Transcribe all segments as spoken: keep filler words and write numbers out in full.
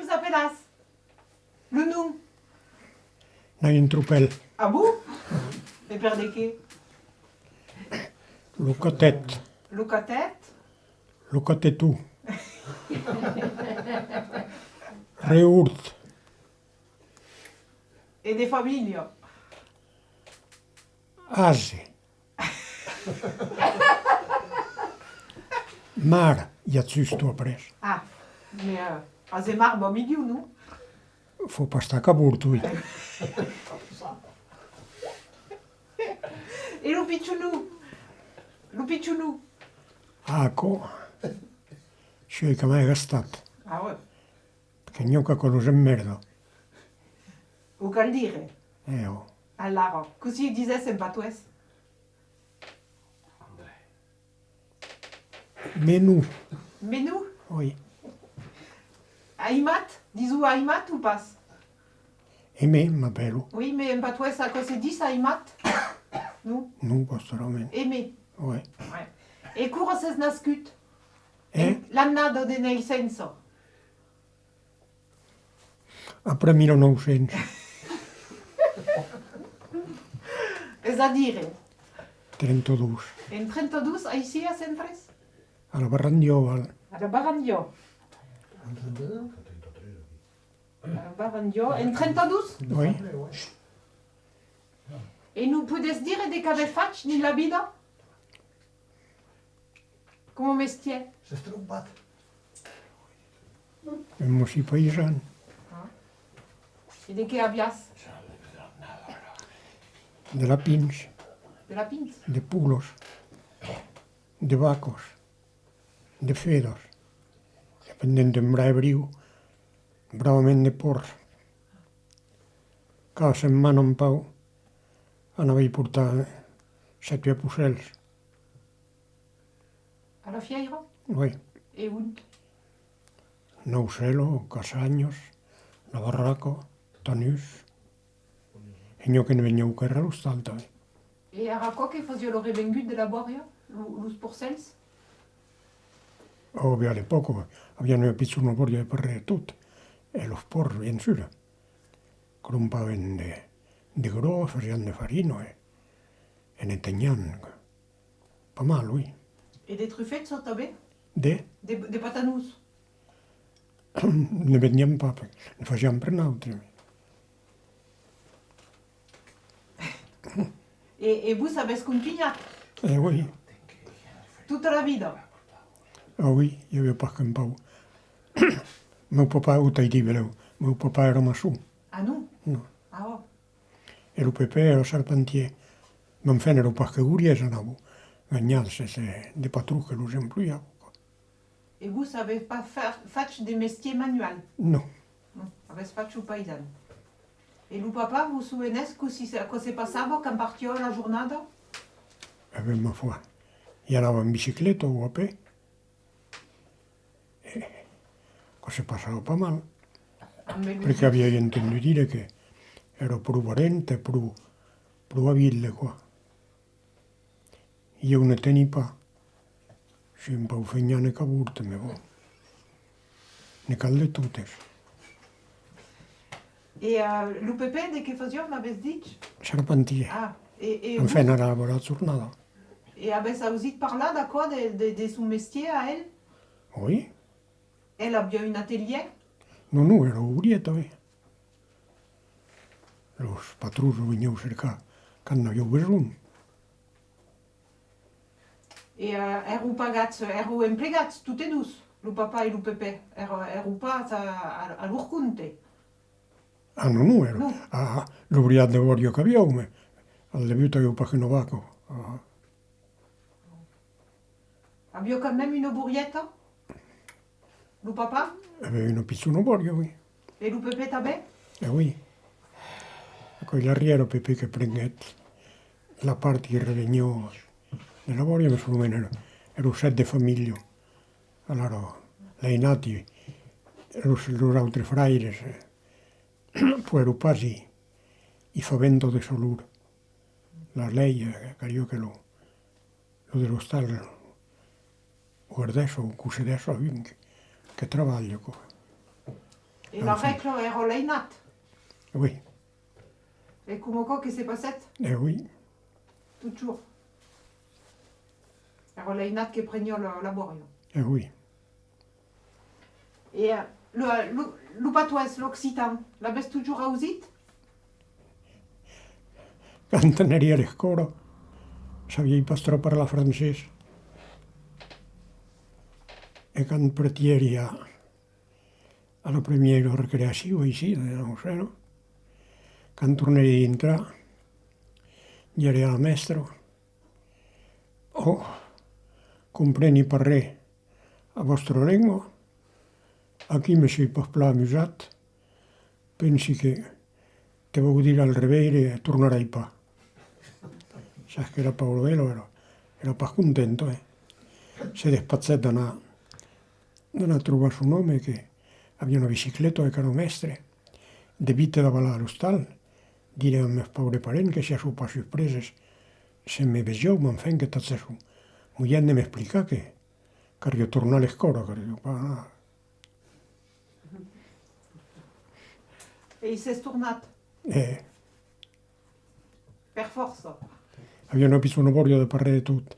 Vos apelatz? Lo nom? N'ai un tropèl. Ah bon? E per de qué? Lo Catet. Lo Catet? Lo Cateton. Reurt. E de familha? Ase. Mar, i a just après. Ah, mais, euh, ase mar, bon milieu, non? Fau pas estar cabort, oui. E lo pichonon? Lo pichonon? Ah, aquò, soi que m'ai gastat. Ah ouais. Perque n'i a qu'aquò los emmèrda. O cal dire. Eh, ò. Alara, cossí disètz en patoès? Menon. Menon? Oui. Aimat? Dison aimat o pas? Aimé, m'apèlo. Oui, mais en patoès, aquò se ditz aimat? Non? Non, pas talament. Aimé. Ouais. Ouais. E quora sètz nascut? Eh? L'annada de naissença? Après mila nòu cents. Es a dire? Trenta-dos. En trenta-dos, aicí a Centrés? A la Barandiò, val. A la Barandiò. A la Barandiò, en trenta-dos? Oui. E nos podètz dire de qu'avètz fach dins la vida? Coma mestièr? S'es trompat. Un mocin paisan. Ah. E de qué aviatz? De lapins. De lapins? De polas. De vacas. De fedas. Dependent d'un brave briu, bravament de pòrcs. Cada setmana un pauc, anavi portar sèt uèch possèls. A la fièira? Oui. E ont? Naucèla, Cassanhas, La Barraca, Tanús. E n'i a que ne venián quèrre a l'ostal tanben. E èra aquò que fasiá lo revengut de la bòria, lo, los porcèls? Ò, ben, a l'epòca, avián una pichona bòria de darrèr de tot. E los pòrcs, bien sûr, crompavan de, de gròs, fasián de farina, e, e ne tenián. Pas mal, oui. E de trufets, çò tanben? De? De, de patanons? Ne vendiam pas, ne fasiam per nautres. E, e vos avètz contunhat? Eh oui. Tota la vida? Ah oui, i aviá pas qu'un pauc. Meu papà, o t'ai dit belèu, meu papà èra maçon. Ah non? Non. Ah ò. E lo pepè èra charpentièr. Mès enfin, èra pas que gorrièrs, anava ganhar, se, se, de patrons que los emploiava, quoi. E vos avètz pas fa-, fach de mestièr manual? Non. Non, avètz fach lo paisan. E lo papà, vos sovenètz cossí se, aquò se passava quand partiá a la jornada? E ben, ma foi, i anava en bicicleta o a pè. E aquò se passava pas mal, perque aviái entendut dire que èra pro valent e pro, pro abile, quoi. Ieu ne teni pas. Soi un pauc fenhant e caborte, mès bon. Ne cal de totes. E, eh, lo pepè, de qué fasiá, m'avètz dich? Charpentièr. Ah, e, e enfin, vos? Anava la jornada. E avètz ausit parlar d'aquò, de, de, de son mestièr a el? Oui. El aviá un atelièr? Non, non, èra obrièr tanben. Los patrons lo venián cercar quand n'avián besonh. E, eh, èran pagats, èran emplegats, totes dos, lo papà e lo pepè, èra, èran pas a, a, a lor compte? Ah, non, non, èra, non. Ah, l'obrièr de bòria qu'avián, mès al debut avián pas qu'una vaca. Ah. Aviá quand même una borieta, lo papà? Aviá una pichona bòria, oui. E lo pepè tanben? Eh oui. Aquò's l'arrièr pepè que prenguèt la part que reveniá de la bòria, mès solament èra, èra sèt de familha. Alara, l'ainat, i, los, los autres fraires, eh, poguèron pas i, i far venta de salur. La lei, eh, caliá que lo, lo de l'ostal o gardèssa o concedèssa a un que, que trabalha, quoi. E la règla èra l'ainat? Oui. E coma aquò que se passèt? Eh oui. Totjorn. Èra l'ainat que preniá la, la bòria. Eh oui. E, eh, lo, lo, lo patoès, l'occitan, l'avètz totjorn ausit? Quand anèri a l'escòla, sabiái pas tròp parlar francés. E quand partièri a, a la primièra recreacion aicí, de la Naucèla, quand tornèri dintrar, diguèri a la mèstra: «Oh, compreni pas res a vòstra lenga, aquí me soi pas plan amusat, pensi que te vau dire al reveire e tornarai pas.» Sas que la paura d'ela èra, èra pas contenta, eh? Se despachèt d'anar, d'anar trobar son òme, que aviá una bicicleta e qu'èra mèstre, de vite davalar a l'ostal, dire a meus paures parents que siásson pas suspreses se me vesián, mas enfin que tachèsson moian de m'explicar que caliá tornar a l'escòla, caliá pas anar. E i sètz tornat? Eh. Per fòrça. Aviá una pichona bòria de pas res de tot.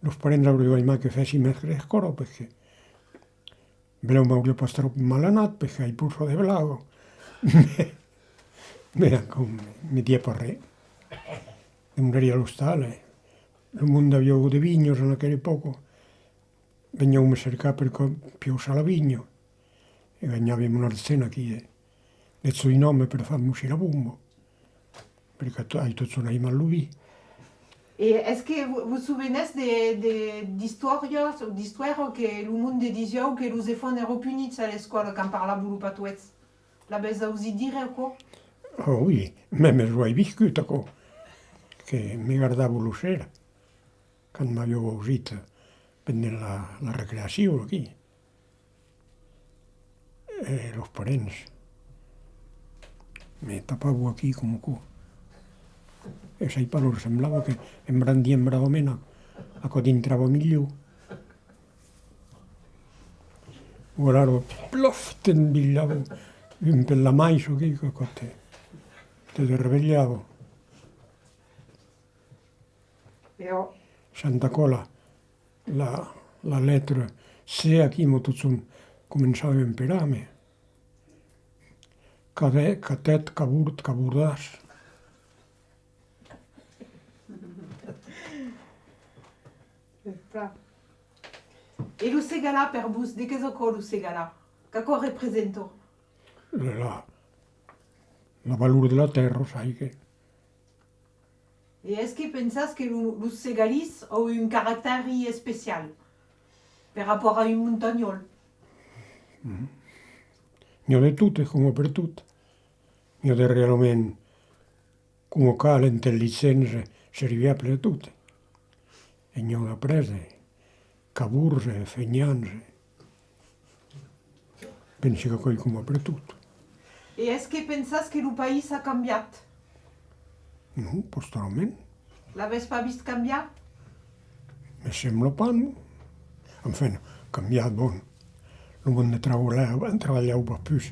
Los parents aurián aimat que fèssi mèstre d'escòla, perque benlèu m'auriá pas tròp mal anat, perque ai polsa de blaga. Mès, mès aquò me, me diá pas res. Demorèri a l'ostal, eh. Lo monde aviá de vinhas en aquela epòca. Venián me cercar per co-, piauçar la vinha. E ganhàvem un argent aquí, eh, de soi un òme per far mossir la bomba. Perque to-, ai totjorn aimat lo vin. E es que vo-, vos sovenètz de, de, d'istòrias o d'istòria que lo monde disián que los enfants èran punits a l'escòla quand parlavan lo patoès? L'avètz ausit dire aquò? Oh oui, mèmes lo ai viscut aquò, que me gardavan lo ser. Quand m'avián ausit pendent la, la recreacion aquí. E los parents me tapavan aquí coma aquò. E sai pas, lor semblava que en brandint bravament aquò dintrava milhor. O alara, plof, te'n bilhava un per la maissa aquí, que aquò te, te desrevelhava. Santa Còla, la, la letra C aquí, mo totjorn començava a emperar, me. Cadè-, catèt, caburt, cabordàs. E lo Segalar per vos, de qu'es aquò lo Segalar? Qu'aquò representa? La, la valor de la tèrra, sai que. E es que pensas que lo, los segalins an un caractèri especial per rapòrt a un montanhòl? Mhm. N'i a de tot, e coma pertot. N'i a de realament coma cal, intelligents, serviables e tot. E n'i a d'après de cabords e fenhants. Pensi qu'aquò es coma pertot. E es que pensas que lo país a cambiat? Non, pas talament. L'avètz pas vist cambiar? Me sembla pas, non. Enfin, cambiat, bon. Lo monde trabalha-, trabalhava pas pus,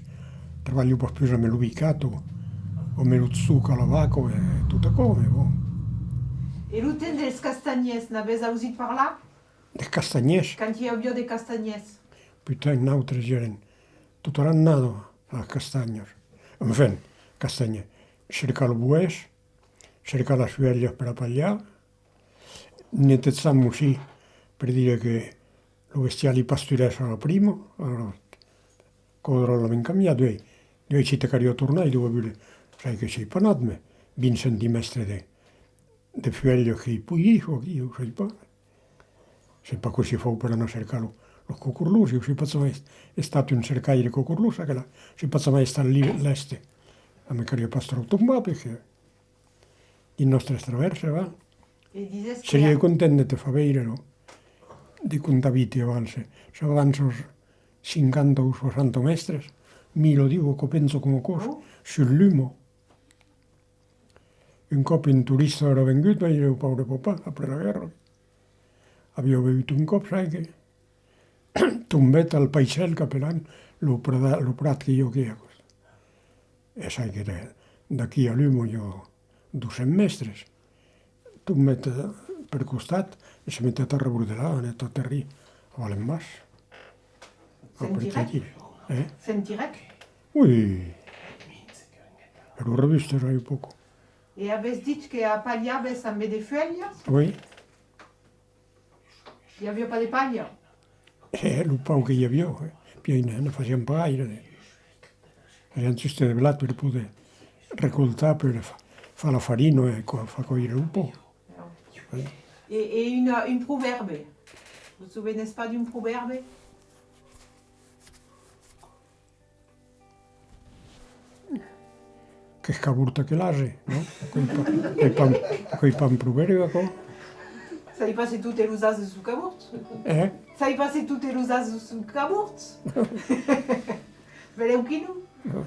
trabalhava pas pus amb lo bicat o, o amb lo chuc a la vaca e tot aquò, mès bon. E lo temps dels castanhièrs, n'avètz ausit parlar? De castanhièrs? Quand i aviá de castanhièrs. Putain, nautres i èrem tota l'annada a las castanhas. Enfin, castanhièrs, cercar lo boès, cercar las fuèlhas per apalhar, netejar mossir, per dire que lo bestiari pasturèsse a la prima, alara, aquò dròllament cambiat, uèi, uèi si te caliá tornar, i deviá aver, sai que soi pas anat, mès vint centimèstres de, de fuèlhas que i poiís, o aquí, o sai pas. Sai pas cossí fau per anar cercar lo, los cocorlons, ieu soi pas jamai est-, estat un cercaire de cocorlons, aquela, soi pas jamai estat li-, lèste. Ah, me caliá pas tròp tombar, perque dins nòstres travèrses, va. E dises que seriái content de te far veire, non? De contar vite aval, se, se avanças cinquanta o soixanta mèstres, mila, diu, aquò penja coma aquò's, sus l'uma. Un còp un torista èra vengut veire lo paure papà, après la guèrra. Aviá beut un còp, sai que, Tombèt al Paisèl, qu'apelan lo prada-, lo prat que i a aquí, aquò's. E sai que de, d'aquí a Luma i a dos cents mètres. Tombèt, eh, per costat e se metèt a rebrodelar, anèt aterrir a Valenbas. Sentiguèc? Eh? Sentiguèc? Oui. Èra robust, èra un pauc. E avètz dich que apalhavètz ambe de fuèlhas? Oui. I aviá pas de palha? Eh, lo pauc que i aviá, eh. Pièi ne, ne fasiam pas gaire, eh. Aviam juste de blat per poder recoltar, per fa-, far la farina e co-, far còire lo pan. E, e una, un provèrbe? Vos sovenètz pas d'un provèrbe? Qu'es caborta que l'ase, non? Aquò's pas, aquò's pas, aquò's pas un provèrbe, aquò. Sai pas se totes los ases son caborts. Eh? Sai pas se totes los ases son caborts. Belèu que non. Non.